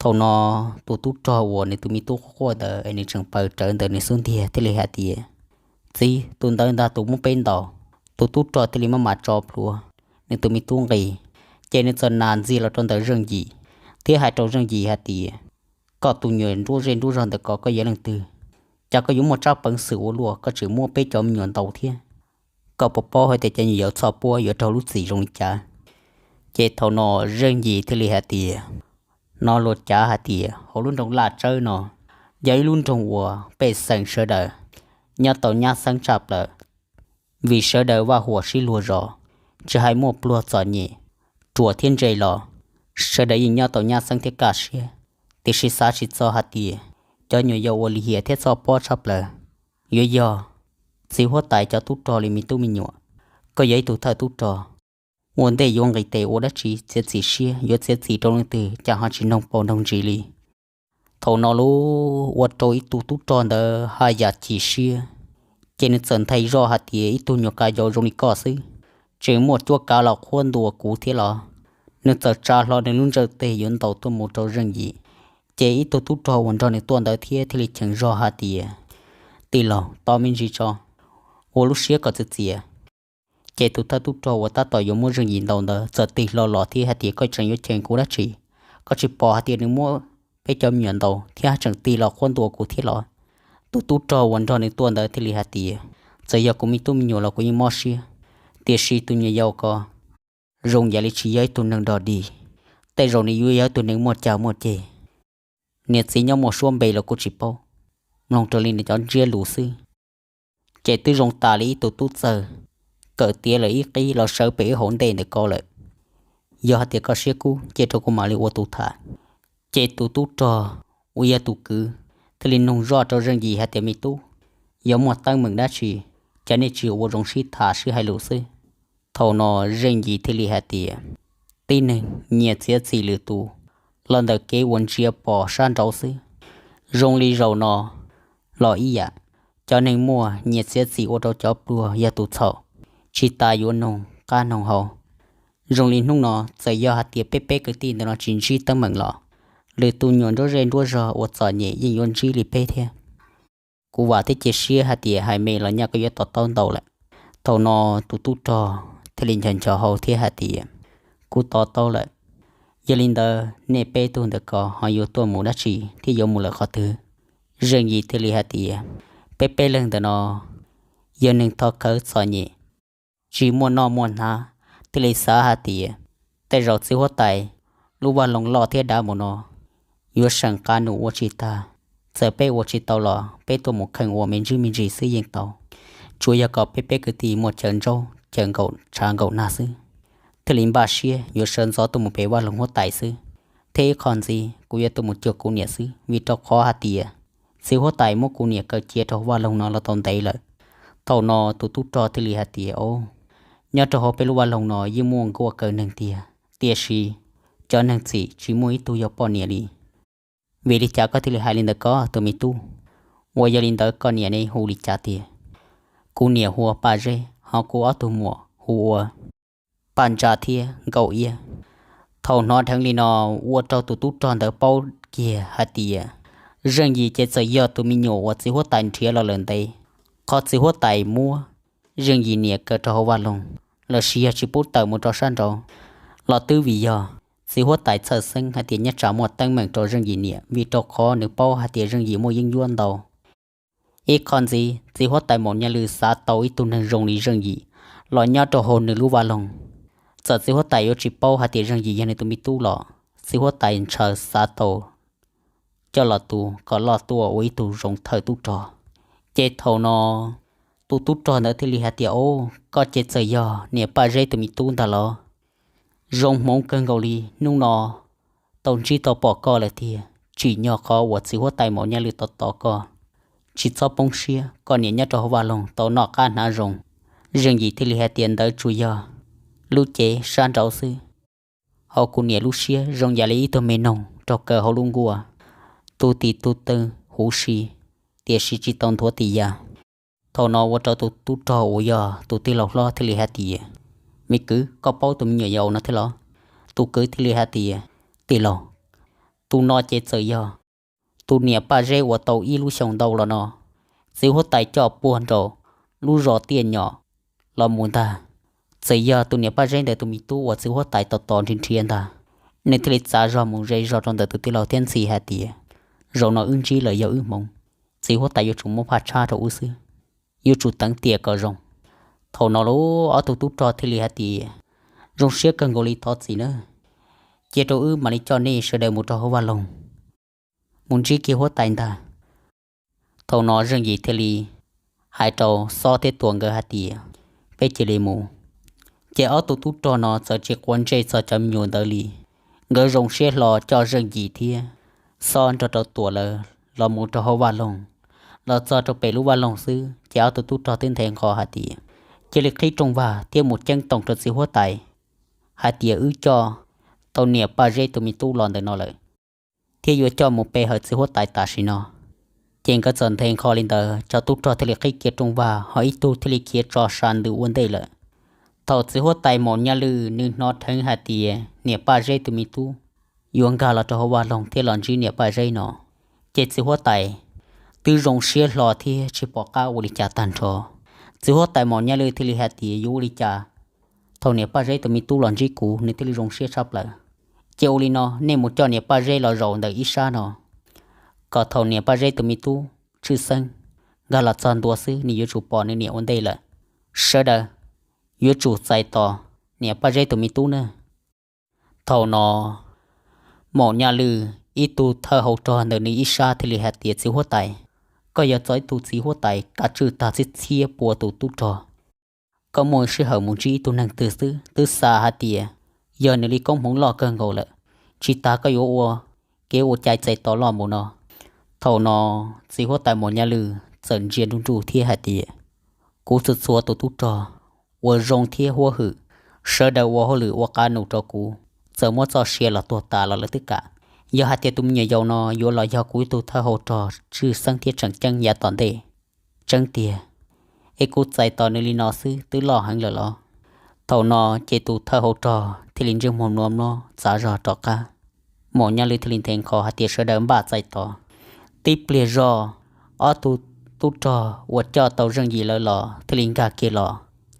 Thaum no tus tub rog uas nws tus me tub quaj quaj ntawd es nws tseem paws rawv ntawm nws xub ntiag thiaj li hais tias, txiv, tus ntawd ntag tus muab peb ntaus. Tus tub rog thiaj li maj mam tso plhuav nws tus me tub nqi, ces nws txawm nas ntxiag los rau ntawm Zeej Yim thiab hais rau Zeej Yim hais tias, koj tus nyuam nruab zej nruab zog ntawm ko koj yog leej twg? Cas koj yuav muaj tsab peev xwm ua luaj koj tseem muab peb cov me nyuam ntaus thiab? Koj puas paub hais tias cov nyuam yaus txoj puab yuav raug lub txim zoo li cas? Ces thaum no Zeej Yim thiaj li hais tias, hnov luag cav hais tias hauv lub nroog Laj Tsawb no yog ib lub nroog uas pej xeem sawv daws nyob tau nyab xeeb tshaj plaws, vim sawv daws vaj huam sib luag zos, tsis hais muaj pluag txom nyem, ruam thiab ntse los sawv daws yeej nyob tau nyab xeeb thiab kaj siab. Tiam sis xav tsis txog hais tias cov nyuam yaus uas lim hiam thiab txoj pob tshaj plaws yuav yog txiv huab tais cov tub rog li me tub me nyuam. Koj yog ib tug thawj tub rog, ua ntej yuav nqis tes ua dab tsi txiav txim siab, yuav txiav txim rau leej twg cas ho tsis noog paus noog ntsis li. Thaum no lub ua rau ib tug tub rog ntawd haj yam chim siab, ces nws txawm nthe zoj hais tias, ib tug nyuam kav yau zoo li koj xwb, tseem muaj cuab kav los qhuab ntuas kuv thiab los? Nws txawm tsa hlo nws lub ntsawj teg yuav ntaus tuaj mus rau Zeej Yim, ces ib tug tub rog uas nrog nws tuaj ntawd thiab thiaj li cheem zog hais tias, tij laug, tos me ntsis tso, ua lub siab kom txias txias. Ces tus thawj tub rog uas tab tom yuav muab Zeej Yim ntaus ntawd txawm tig hlo los thiab hais tias, koj tseem yuav cheem kuv dab tsi? Koj tsis pom hais tias nws muab peb cov me nyuam ntaus thiab tseem tig los qhuab ntuas kuv thiab los? Tus tub rog uas nrog nws tuaj ntawd thiaj li hais tias, txawm yog kuv me tub me nyuam los kuv yeej mob siab, tiam sis tus nyuam yaus ko zoo yam li tsis yog ib tug neeg dog dig, tej zaum nws yuav yog ib tug neeg muaj cag muaj ceg. Niam txiv nyob muaj suab npe los kuj tsis paub, mloog raws li nws cov ntsiab lus xwb. Ces twb zoo tas li ib tug tub txawg kawm tiav lawm ib qib los sawv pem ib hauv ntej ntawm ko lawm. Yog hais tias koj siab kub, cia rau kuv mam li ua tus tham. Ces tus tub rog uas yog tus kwv thiaj li nug zoj rau Zeej Yim hais tias, me tub, yog muaj teeb meem dab tsi, cas nej tsis ua zoo sib tham sib hais lus xwb? Thaum no Zeej Yim thiaj li hais tias, tib neeg nyias txiav txim lwm tus los ntawm kev uas ntsia pom sab nraud xwb. Zoo li zaum no los ib yam, cov neeg muaj nyias txiav txim ua rau cov pluag yog tus txhaum, tsis tas yuav noog qab noog hau. Zoo li hnub no txawm yog hais tias peb peb kwv tij ntawm no tsis ntsib teeb meem los, lwm tus nyuam nruab zej nruab zog uas txom nyem yeej yuav ntsib li peb thiab. Kuv vam thiab cia siab hais tias hais me los nyaj koj yuav to taub ntau lawm. Thaum no tus tub rog thiaj li nchos nchos hau thiab hais tias, kuv to taub lawm. Yog li ntawd nej peb tug ntawm ko ho yuav tuaj mus dab tsi thiab yuav mus lawm qhov twg? Zeej Yim thiaj li hais tias, peb peb leeg ntawm no yog neeg thov khawv txom nyem, tsis muaj noj muaj hnav, thiaj li xav hais tias tej zaum txiv huab tais lub vaj loog loj thiab dav mus no yuav seem qab nus ua tsis tag. Txawm peb ua tsis tau los peb tuaj mus kheej ua me ntsis me ntsis xwb yeej tau, tsuas yog kom peb peb kwv tij muaj chaw ntsaub chaw nkaum tshav nkaum nag xwb. Thiaj li npaj siab yuav sawv ntxov tuaj mus pem vaj loog huab tais xwb. Thiab ib qho ntxiv kuv yuav tuaj mus cuag kuv niam xwb, vim rau qhov hais tias txiv huab tais muab kuv niam kaw cia rau vaj loog no los tau ntev lawm. Thaum no tus tub rog thiaj li hais tias, o, Nyob rau hauv peb lub vaj loog no yeej muaj nkuaj kaw neeg tiag, tiam sis cov neeg txim tsis muaj ib tug yog poj niam li. Vim li cas koj thiaj li hais li ntawd koj tus me tub? Uas yog li ntawd koj niam ne hu li cas tiag? Kuv niam hu ua Paj Zeb, ho kuv ob tug muam hu ua Paj Ntsa thiab Nkauj Iab. Thaum hnov dheev li no, ua rau tus tub rog ntawd paub kiag hais tias Zeej Yim ces txawm yog tus me nyuam uas txiv huab tais nrhiav los lawm ntev. Qhov txiv huab tais muab Zeej Yim niam kaw rau hauv vaj loog los sis yog tsis pub tawm mus rau sab nraud los twb vim yog txiv huab tais txhawj xeeb hais tias nyob tsam muaj teeb meem rau Zeej Yim niam, vim rau qhov nws paub hais tias Zeej Yim muaj yeeb ncuab ntau. Ib qho ntxiv, txiv huab tais Maum Nyaj Lwm xav tau ib tug neeg zoo li Zeej Yim los nyob rau hauv nws lub vaj loog. Txawm txiv huab tais yuav tsis paub hais tias Zeej Yim yog nws tus me tub los txiv huab tais ntshaw xav tau coj los tu kom loj tuaj ua ib tug zoo thawj tub rog. Ces thaum no tus tub rog ntawd thiaj li hais tias, Au, koj ces txawm yog niam Paj Zeb tus me tub ntag los? Zoo hmoov kawg nkaus li, hnub no tau ntsib tau pom koj lawm tiag. Tsim nyog qhov uas txiv huab tais Maum Nyaj Lwm tos tos koj, tsis txhob poob siab, koj niam nyob rau hauv vaj loog tau noj qab hnav zoo. Zeej Yim thiaj li hais tias, Ntawd tsuas yog lub cev sab nraud xwb. Hauv kuv niam lub siab zoo yam li ib tug me noog raug kaw hauv lub nkuaj, tu tis tu taw huv si, tiam sis tsis tau nthuav tis ya. Thaum no ua rau tus tub rog uas yog tus tij laug hlob thiaj li hais tias, Me kwv, koj paub tus me nyuam yaus no thiab los? Tus kwv thiaj li hais tias, Tij laug, tus no ces txawm yog tus niam Paj Zeb uas tau ib lub xyoos ntau los no txiv huab tais coj puag nraum lub zos Tiaj Nyom los mus ntag. Txawm yog tus niam Paj Zeb ntawd tus me tub uas txiv huab tais tos tos nrhiav nrhiav ntag, nws thiaj li txav zog mus ze zog rau ntawm tus tij laug thiab ntxhi hais tias, Zaum no wb ntsib lawm yog wb hmoov, txiv huab tais yuav tsum muab phaj tshab rau wb xwb, yuav tsum teev tiam kom zoo. Thaum no los ob tug tub rog thiaj li hais tias, Zoo siab kawg nkaus li, thov txim nawb, cia rau wb mam li coj nej sawv daws mus rau hauv vaj loog mus ntsib kiag huab tais ntag. Thaum no Zeej Yim thiaj li hais rau Xob thiab Tuam nkawd hais tias, Peb cia li mus. Ces ob tug tub rog no txawm tsis quav ntsej txog cov me nyuam ntawd li, nkawd zoo siab hlo coj Zeej Yim thiab Xob nrog rau Tuam lawv los mus rau hauv vaj loog. Los txog rau pem lub vaj loog xwb ces ob tug tub rog twb nthe nqho hais tias, Cia li qhib rooj vag thiab mus ceeb toom rau txiv huab tais hais tias wb coj tau niam Paj Zeb tus me tub los ntawm no lawm, thiab yuav coj mus pe hawm txiv huab tais tam sim no. Ces nkawd txawm nthe nqho li ntawd, cov tub rog thiaj li qhib kiag rooj vag, ho ib tug thiaj li khiav tso sa ntws ua ntej lawm. Thaum txiv huab tais Maum Nyaj Lwm nws hnov dheev hais tias niam Paj Zeb tus me tub yuav nkag los rau hauv vaj loog thiab los ntsib niam Paj Zeb no, ces txiv huab tais twb zoo siab hlo thiab tsis pom qab ua li cas tag nrho. Txiv huab tais Maum Nyaj Lwm thiaj li hais tias yuav ua li cas, thaum niam Paj Zeb tus me tub los ntsib kuv nws thiaj li zoo siab tshaj plaws. Ces ua li no, nej mus coj niam Paj Zeb los zaum ntawm ib sab no, kom thaum niam Paj Zeb tus me tub tshwj xeeb nkag los txog ntua xwb nws yuav tsum pom nws niam ua ntej lawm. Sawv daws yuav tsum txais tos niam Paj Zeb tus me tub na. Thaum no, Maum Nyaj Lwm ib tug thawj hau rog ntawm nws ib sab thiaj li hais tias, Txiv huab tais, koj yog txog ib tug txiv huab tais kav tswj tag txhiab txhiab pua tus tub rog. Koj muaj sij hawm mus ntsib ib tug neeg twg xwb twb xav hais tias yog nws li koob hmoov loj kawg nkaus lawm, tsis tas koj yuav ua kev ua cai txais tos loj mus no. Thaum no, txiv huab tais Maum Nyaj Lwm txawm ntsia nruj nruj thiab hais tias, Kuv txhua txhua tus tub rog uas zoo thiab huab hwm, sawv daws ua hauj lwm ua qab num rau kuv, txawm muab txoj sia los tuag tas los lawv twb kam. Yog hais tias tus me nyuam yaus no yuav los yog kuv ib tug thawj hau rog tshwj xeeb thiab tseem ceeb yav tom ntej, tseeb tiag, es kuv txais tos nws li no xwb twb loj heev lawm los? Thaum no ces tus thawj hau rog thiaj li ntsej muag nua mlob txav zog rov qab. Maum Nyaj Lwm thiaj li nthe nqho hais tias, Sawv daws npaj txais tos. Tib pliag zog, ob tug tub rog uas coj tau Zeej Yim lawv los thiaj li nkag kiag los,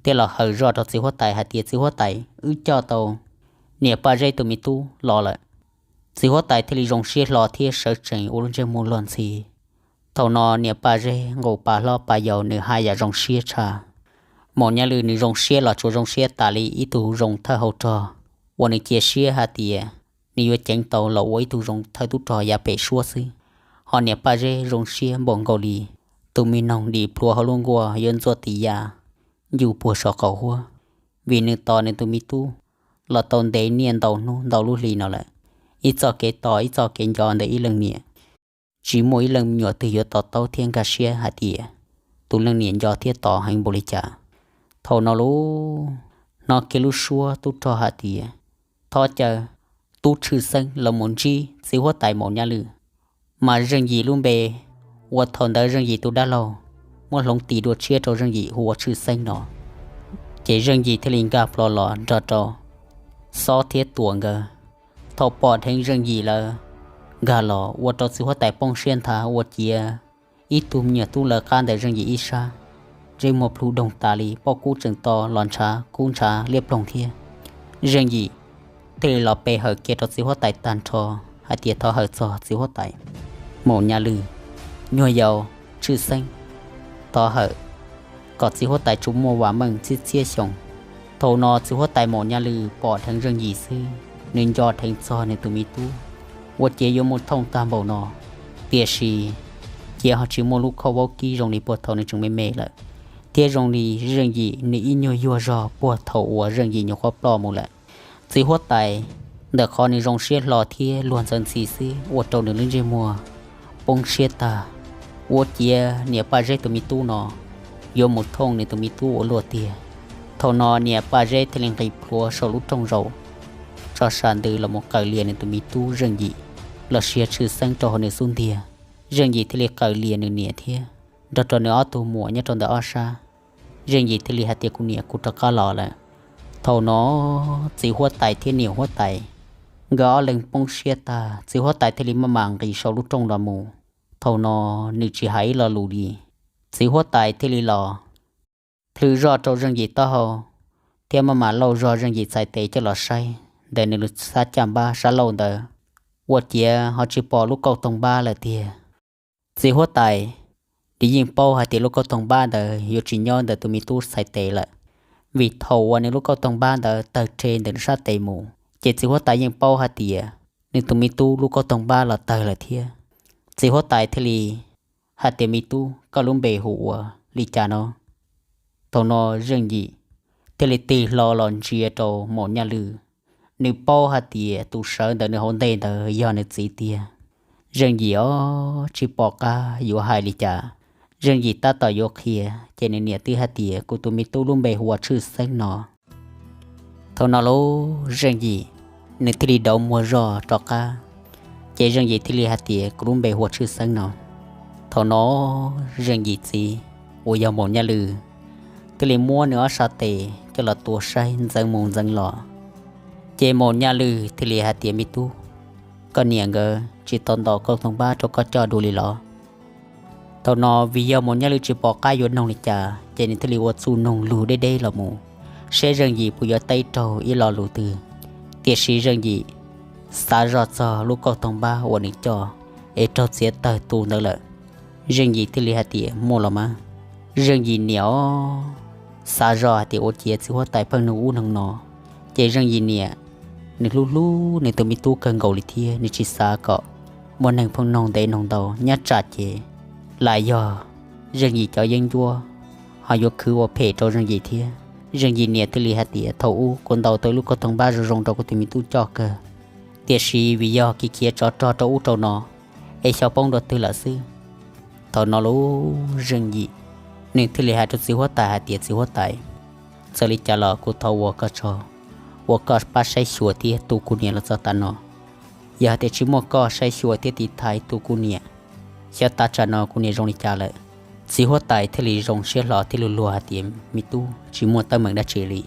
thiaj los hawm zoj rau txiv huab tais hais tias, Txiv huab tais, wb coj tau niam Paj Zeb tus me tub los lawm. Txiv huab tais thiaj li zoo siab hlo thiab sawv tsees ua lub ntsej muag luag ntxhi. Thaum no niam Paj Zeb nqus pas hlob pas yau, nws haj yam zoo siab tshaj. Maum Nyaj Lwm nws zoo siab los tsuas zoo siab tas li ib tug zoo thawj hau rog uas nws cia siab hais tias nws yuav ceev tau los ua ib tug zoo thawj tub rog yav pem suab xwb. Ho niam Paj Zeb zoo siab npaum nkaus li tus me noog dim plhuav hauv lub nkuaj yuav ntxuaj tis ya ncu puag saum qaum huab, vim nws tos nws tus me tub los tau ntev niaj ntau hnub ntau lub hli no lawm. Ib txoj kev tos ib txoj kev nco ntawm ib leej niam, tsis muaj ib leej me nyuam twg yuav to taub thiab nkag siab hais tias tus leej niam nco thiab tos heev npaum li cas. Thaum no lauj, hnov kiag lub suab tub rog hais tias, thov caw tub tshwj xeeb los mus ntsib txiv huab tais Maum Nyaj Lwm. Mas Zeej Yim lub npe uas thaum ntawd Zeej Yim tus dab laug muab hloov tis dua tshiab rau Zeej Yim hu ua Tshwj Xeeb no, ces Zeej Yim thiaj li nkag plho los nrog rau Xob thiab Tuam nkawd. Thaum pom dheev Zeej Yim lawv nkag los ua rau txiv huab tais poob siab nthav ua ciav ib tug me nyuam tub lawv qab ntawm Zeej Yim ib sab, ntsej muag plhu doog tas li, pob kub tseem to los ntshav kub ntshav liab ploog thiab. Zeej Yim thiaj li los pe hawm kiag rau txiv huab tais tag nrho hais tias thov hawm txog txiv huab tais Maum Nyaj Lwm, nyuag yaus Tshwj Xeeb, thov hawm kom txiv huab tais tsuas muaj vam meej txhiab txhiab xyoo. Thaum no txiv huab tais Maum Nyaj Lwm pom dheev Zeej Yim xwb, nws nco dheev txog nws tus me tub ua ciav yuav mus thooj tag npaum no, tiam sis ciav ho tsis muaj lub khauj vaub kib zoo li puag thaum nws tseem me me lawm, thiab zoo li Zeej Yim nws ib nyuag yuag zog puag thaum uas Zeej Yim nyuam qhuav ploj mus lawm. Txiv huab tais ntawm qhov nws zoo siab hlo thiab luag ntxhi ntxhi xwb ua rau nws lub ntsej muag poob siab tag, ua ciav niam Paj Zeb tus me tub no yuav mus thooj nws tus me tub ua luaj tiag. Thaum no niam Paj Zeb thiaj li nqis plhuav saum lub rooj zaum tso sam ntws los mus qaws lias nws tus me tub Zeej Yim los sis Tshwj Xeeb rau hauv nws xub ntiag. Zeej Yim thiaj li qaws lias nws niam thiab nrog rau nws ob tug muam nyob rau ntawm ob sab. Zeej Yim thiaj li hais tias, kuv niam, kuv rov qab los lawm. Thaum no txiv huab tais thiab niam huab tais nkawd ob leeg poob siab tag, txiv huab tais thiaj li maj mam nqis saum lub rooj los mus. Thaum no nws tsis hais ib lo lus li. Txiv huab tais thiaj li los plhws zoj rau Zeej Yim taub hau thiab maj mam lauj zog Zeej Yim txhais tes coj los saib ntawm nws lub xab caj npab sab laug ntawd, ua ciav ho tsis pom lub kauj toog npab lawm tiag. Txiv huab tais nws yeej paub hais tias lub kauj toog npab ntawd yuav tsis nyob ntawm tus me tub txhais tes lawm, vim thaum uas nws lub kauj toog npab ntawd tawg rhe ntawm nws sab tes mus, ces txiv huab tais yeej paub hais tias nws tus me tub lub kauj toog npab los tawg lawm thiab. Txiv huab tais thiaj li hais tias, me tub, koj lub npe hu ua li cas no? Thaum no Zeej Yim thiaj li tig hlo los ntsia rau Maum Nyaj Lwm. Nws paub hais tias tus sawv ntawm nws hauv ntej ntawd yog nws txiv tiag. Zeej Yim ob tsis pom qab yuav hais li cas. Zeej Yim tab tom yuav qhia, ces nws niam twb hais tias, kuv tus me tub lub npe hu ua Tshwj Xeeb no. Thaum no lauj, Zeej Yim nws thiaj li dauv muag zoj rov qab, ces Zeej Yim thiaj li hais tias, kuv lub npe hu ua Tshwj Xeeb no. Thaum no Zeej Yim txiv uas yog Maum Nyaj Lwm thiaj li muab nws ob sab tes coj los tuav saib ntxeev mus ntxeev los. Ces Maum Nyaj Lwm thiaj li hais tias, me tub, koj niam nkawd tsis tau ntaus kauj toog npab rau koj coj dua li los? Thaum no vim yog Maum Nyaj Lwm tsis pom qab yuav noog li cas, ces nws thiaj li ua txuj noog lus deb deb los mus, saib Zeej Yim puas yuav teb raug ib lo lus twg. Tiam sis Zeej Yim xav zoj txog lub kauj toog npab uas nws coj es raug txiav tawg tu ntawd lawm. Zeej Yim thiaj li hais tias, muaj los mas. Zeej Yim niam os, xav zoj hais tias ua ciav txiv huab tais pheej nug ub nug no, ces Zeej Yim niam nws hlub hlub nws tus me tub kawg nkaus li thiab nws tsis xav kom muaj neeg pheej noog ntev noog ntau, nyob tsam ces lam yog Zeej Yim cov yeeb ncuab ho yuav khwv ua phem rau Zeej Yim thiab. Zeej Yim niam thiaj li hais tias, thaum ub kuv ntaus tau lub kauj toog npab zoo zoo rau kuv tus me tub coj kawg, tiam sis vim yog khiav khiav tsov rog rau ub rau no es xyov poob dua twg lawm xwb. Thaum no lauj, Zeej Yim nws thiaj li hais rau txiv huab tais hais tias, txiv huab tais, txawm li cas los kuv thov ua koj tsaug uas koj pab saib xyuas thiab tu kuv niam los txog tav no. Yog hais tias tsis muaj koj saib xyuas thiab tiv thaiv tu kuv niam, xyov tav tsam no kuv niam zoo li cas lawm. Txiv huab tais thiaj li zoo siab hlo thiab luag luag hais tias, me tub, tsis muaj teeb meem dab tsi li.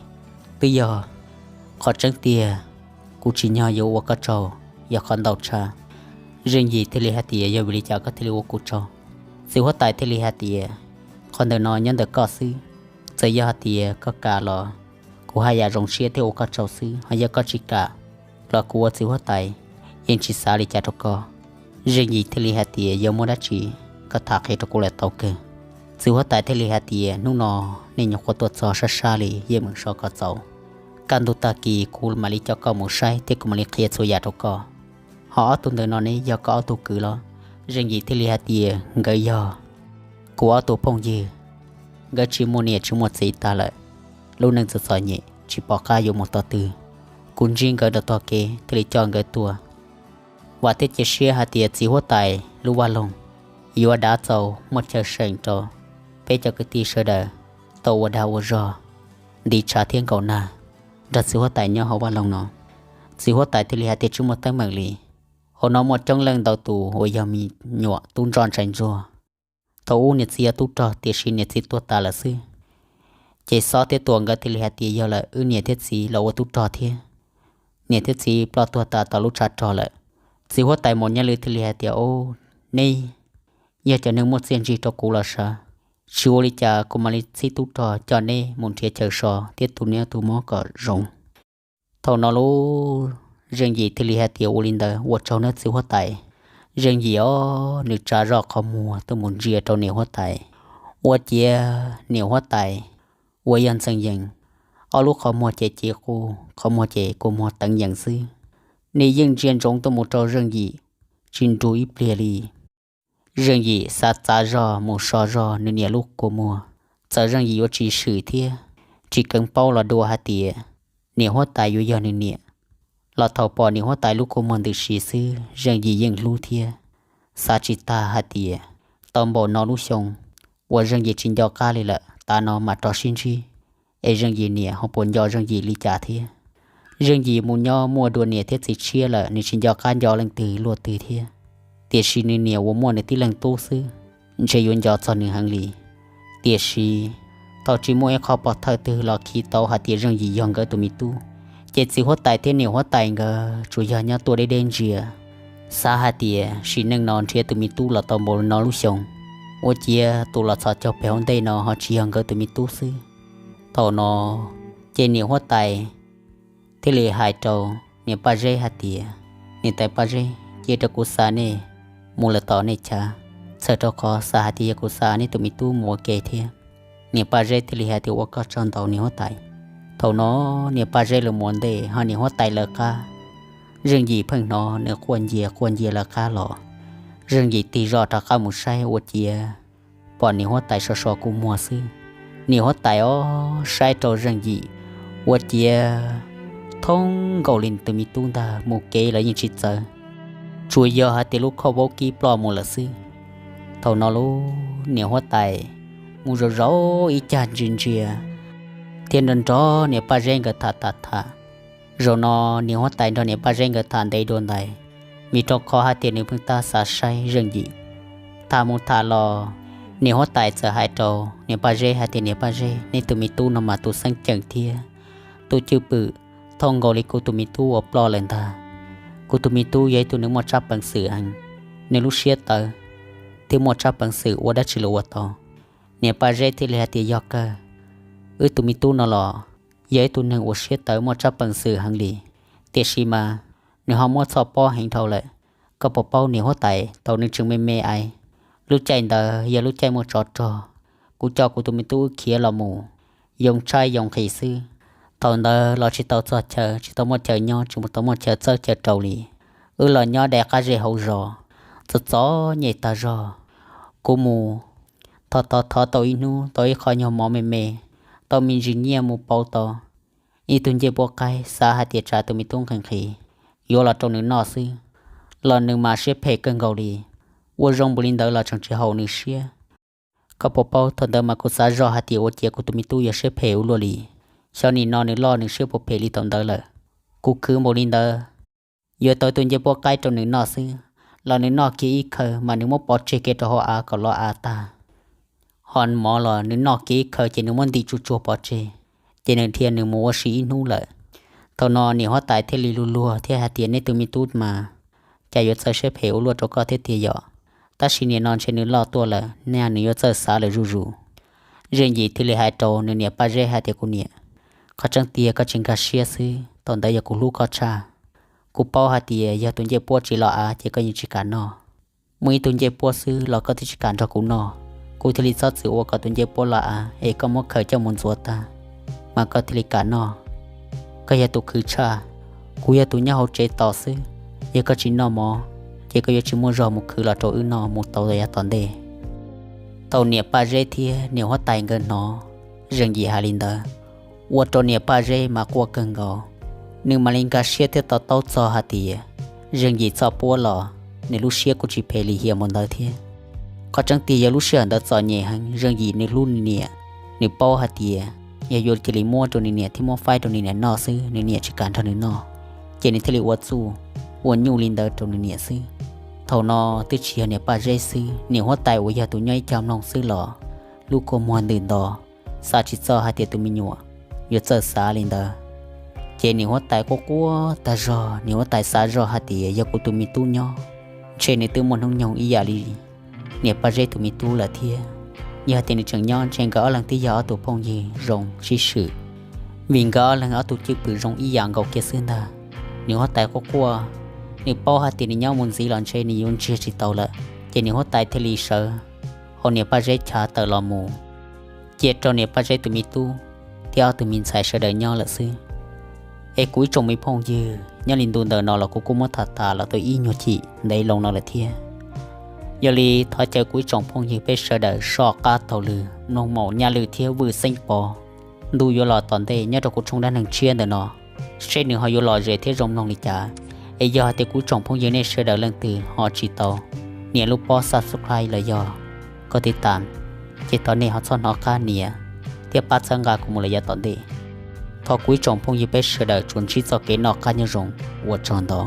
Twb yog qhov tseeb tiag, kuv tsim nyog yuav ua koj tsaug yog qhov ntau tshaj. Zeej Yim thiaj li hais tias, yog vim li cas koj thiaj li ua kuv tsaug? Txiv huab tais thiaj li hais tias, qhov ntawm no nyob ntawm koj xwb. Txawm yog hais tias koj kam los kuv haj yam zoo siab thiab ua koj tsaug xwb, ho yog koj tsis kam los kuv ua txiv huab tais yeej tsis xav li cas rau koj. Zeej Yim thiaj li hais tias, yog muaj dab tsi koj tham qhia rau kuv lawm tau kawg. Txiv huab tais thiaj li hais tias, hnub no nej nyuam qhuav tuaj txog sab sab li, yeej meem so kom txaus. Kaj ntug tag kis kuv mam li coj koj mus saib thiab kuv mam li qhia txhua yam rau koj. Ho ob tug ntawm no ne yog koj ob tug kwv los? Zeej Yim thiaj li hais tias, nkawd yog kuv ob tug phooj ywg, nkawd tsis muaj niam tsis muaj txiv tag lawm, lub neej txom txom nyem tsis pom qab yuav mus tog twg. Kuv ntsib nkawd rau tog kev thiaj li coj nkawd tuaj. Vam thiab cia siab hais tias txiv huab tais lub vaj loog yuav dav txaus muaj chaw seem rau peb cov kwv tij sawv daws tau ua dag ua zog nti tshav thiab nkaum nag. nrog txiv huab tais nyob hauv vaj loog no. Txiv huab tais thiaj li hais tias tsis muaj teeb meem li. Hauv no muaj coob leej ntau tus uas yog me nyuam tub ntsoj ntsais ntsuag. Thaum ub niam txiv yog tub rog tiam sis niam txiv tuag tas lawm xwb. Ces Xob thiab Tuam nkawd thiaj li hais tias yog lawm, wb niam thiab txiv los ua tub rog thiab. Niam thiab txiv ploj tuag tas tom lub tshav rog lawm. Txiv huab tais Maum Nyaj Lwm thiaj li hais tias, Au, neb yog cov neeg muaj txiaj ntsig rau kuv los sav. Tsis ua li cas, kuv mam li txib tub rog coj neb mus nrhiav chaw so thiab tu niaj tu mob kom zoo. Thaum no lub Zeej Yim thiaj li hais tias, Ua li ntawd ua tsaug nawb txiv huab tais. Zeej Yim os, nws tsa zoj qhov muag tuaj mus ntsia rau niam huab tais, ua ciav niam huab tais uas yog Ntxeev Yees, ob lub qhov muag ces ci qus, qhov muag ces kua muag teev yees xwb. Nws yeej ntsia ntsoov tuaj mus rau Zeej Yim, tsis nrug ib pliag li. Zeej Yim xav txav zog mus so zog nws niam lub kua muag, txawm Zeej Yim yuav tsis swm thiab tsis keev paub los dua hais tias niam huab tais yuav yog nws niam, los thaum pom niam huab tais lub kua muag ntws si xwb Zeej Yim yeej hlub thiab xav tsis tag hais tias tau npaum no lub xyoo uas Zeej Yim tsis nco qab li lawm, tav no mam rov sib ntsib es Zeej Yim niam ho puas nco Zeej Yim li cas thiab. Zeej Yim mus nyob muaj dua niam thiab txiv tshiab lawm, nws tsis nco qab nco leej twg luaj twg thiab. Tiam sis nws niam uas muaj nws tib leeg tub xwb, ntshe yuav nco txog nws heev li. Tiam sis thaum tsis muaj ib qho pov thawj twg los khi tau hais tias Zeej Yim yog nkawd tus me tub, ces txiv huab tais thiab niam huab tais nkawd tsuas yog nyob tuaj deb deb ntsia, xav hais tias sim neej no nrhiav tus me tub los tau npaum no lub xyoo, ua ciav tus los txhos caug pem hauv ntej no ho tsis yog nkawd tus me tub xwb. Thaum no ces niam huab tais thiaj li hais rau niam Paj Zeb hais tias, Niam tais Paj Zeb, cia rau kuv xa nej mus lawm tom nej chav, txhawm rau qhov xav hais tias yog kuv xa nej tus me tub mus ua ke thiab. Niam Paj Zeb thiaj li hais tias, Ua koj tsaug ntau niam huab tais. Thaum no niam Paj Zeb lawv mus ua ntej ho niam huab tais lawv qab. Zeej Yim pheej hnov nws quaj ncia quaj ncia lawv qab los. Zeej Yim tig zoj rov qab mus saib ua ciav pom niam huab tais so so kua muag xwb. Niam huab tais os saib rau Zeej Yim ua ciav thoob nkaus li tus me tub ntag, mus kev los yeej tsis txawv, tsuas yog hais tias lub khauj vaub kib ploj mus lawm xwb. Thaum no lub niam huab tais mus zaum zaum ib cag ntsia ntsia thiab nrog nrog niam Paj Zeb nkawd tham tham tham. Zaum no niam huab tais nrog niam Paj Zeb nkawd tham ntev dua ntais, vim rau qhov hais tias nws pheej tab xav saib Zeej Yim. Tham mus tham los, niam huab tais txawm hais rau niam Paj Zeb hais tias, Niam Paj Zeb, nej tus me tub no mas tus xeeb ceem thiab tus cwj pwm thoob nkaus li kuv tus me tub uas ploj lawm ntag. Kuv tus me tub yog ib tug neeg muaj tsab peev xwm heev, nws lub siab tawv thiab muaj tsab peev xwm ua dab tsi los ua tau. Niam Paj Zeb thiaj li hais tias, Yog kawg, wb tus me tub no los yog ib tug neeg uas siab tawv muaj tsab peev xwm heev li, tiam sis mas nws ho muab txhoj pob heev dhau lawm. Koj puas paub niam huab tais, thaum nws tseem me me ais, lub caij ntawd yog lub caij muaj tsov rog, kuv coj kuv tus me tub wb khiav los mus yoo tshaib yoo nqhis xwb. Thaum ntawd los tsis tau txog chaw, tsis tau muaj chaw nyob, tsis tau muaj chaw txawb chaw rau li. Wb los nyob dai qab zej hauv zos, txom txom nyem tag zog. Kuv mus thov thov thov tau ib hnub, tau ib qho nyuag mov me me, tau me ntsis nyiaj mus pauv tau ib tug ncej puab qaib, xav hais tias tsam tus me tub nqhis nqhis, yuav los rau nws noj xwb, los nws mas siab phem kawg nkaus li. Ua zoo npaum li ntawd los tseem tsis haum nws siab. Koj puas paub, thaum ntawd mas kuv xav zoj hais tias ua ciav kuv tus me tub yuav siab phem ua luaj li. Xyov nim no nws loj nws siab puas phem li thaum ntawd lawm. Kuv khwv npaum li ntawd, yuav tau tus ncej puab qaib rau nws noj xwb, los nws noj kiag ib khaw mas nws muab pov tseg kiag rau hauv av kom lov av tag. Ho mov los nws noj kiag ib khaw ces nws muab ntim tsuj tsuag pov tseg, ces nws dhia nws mus ua si ib hnub lawm. Thaum no niam huab tais thiaj li luag luag thiab hais tias, Nej tus me tub mas cas yuav txawj siab phem ua luaj rau koj thiab tiag yom? Tab sis nim no ntshe nws loj tuaj lawm, nej nws yuav txawj xav lawm zuj zus. Zeej Yim thiaj li hais rau nws niam Paj Zeb hais tias, Kuv niam, qhov tseeb tiag koj tsis nkag siab xwb, thaum ntawd yog kuv hlub koj tshaj. Kuv paub hais tias yog tus ncej puab tsis los av ces koj yeej tsis kam noj. Muaj ib tug ncej puab xwb los koj twb tsis kam nrog kuv noj, kuv thiaj li txhob txwm ua kom tus ncej puab los av es koj muab khaws coj mus ntxuav tag, mas koj thiaj li kam noj. Koj yog tus khwv tshaj, kuv yog tus nyob hauv tsev tos xwb. Yog koj tsis noj mov, ces koj yuav tsis muaj zog mus khwv los rau wb noj mus tau yav tom ntej. Thaum niam Paj Zeb thiab niam huab tais nkawd hnov Zeej Yim hais li ntawd, ua rau niam Paj Zeb mas quaj kawg nkaus. Nws mam li nkag siab thiab to taub txog hais tias Zeej Yim txoj puab los nws lub siab kuj tsis phem li hiam npaum ntawd thiab. Qhov tseeb tiag yog lub sij hawm ntawd txom nyem heev, Zeej Yim nws hlub nws niam, nws paub hais tias yog yuav cia li muab rau nws niam thiab muab faib rau nws niam noj xwb, nws niam tsis kam nrog nws noj. Ces nws thiaj li ua txuj ua nyuj li ntawd rau nws niam xwb. Thaum no twb tsis yog niam Paj Zeb xwb, niam huab tais uas yog tus nyob ib co mloog xwb los lub kua muag ntws nto, xav tsis txog hais tias tus me nyuam yuav txawj xav li ntawd. Ces niam huab tais quaj quaj tag zog, niam huab tais xav zog hais tias yog kuv tus me tub nyob, ntshe nws twb muaj hnub nyoog ib yam li niam Paj Zeb tus me tub lawm thiab. Yog hais tias nws tseem nyob ntshe nkawd ob leeg twb yog ob tug phooj ywg zoo sib swm, vim nkawd ob leeg ob tug cwj pwm zoo ib yam nkaus kiag xwb ntag. Niam huab tais quaj quaj, nws paub hais tias nws nyob mus ntxiv los ntshe nws yuav ntsiag tsis tau lawm, ces niam huab tais thiaj li sawv hauv niam Paj Zeb chav tawm los mus, cia rau niam Paj Zeb tus me tub thiab ob tug me ntxhais sawv daws nyob lawm xwb. Es kuv ib tsoom me phooj ywg, nyob li ntu ntawm no los kuv kuj muab tham tas los tau ib nyuag chim ntev loo no lawm thiab. Yog li thov caw kuv ib tsoom phooj ywg peb sawv daws soj qab taug lw, mloog maum nyaj lwj thiab vwj xeeb pov. Ntu yuav los tom ntej nyob rau kuv tshooj dab neeg tshiab ntawm no, seb nws ho yuav lom zem thiab zoo mloog li cas. Es yog hais tias kuv tsoom phooj ywg nej sawv daws leej twg ho tsis tau nias lub pob subscribe los yog koj tiv tam, ces thov nej ho txhob hnov qab nias thiab pab txhawb nqa kuv mus lawm yav tom ntej. Thov kuv ib tsoom phooj ywg peb sawv daws tsuas ntsib txoj kev noj qab nyob zoo. Ua tsaug ntau.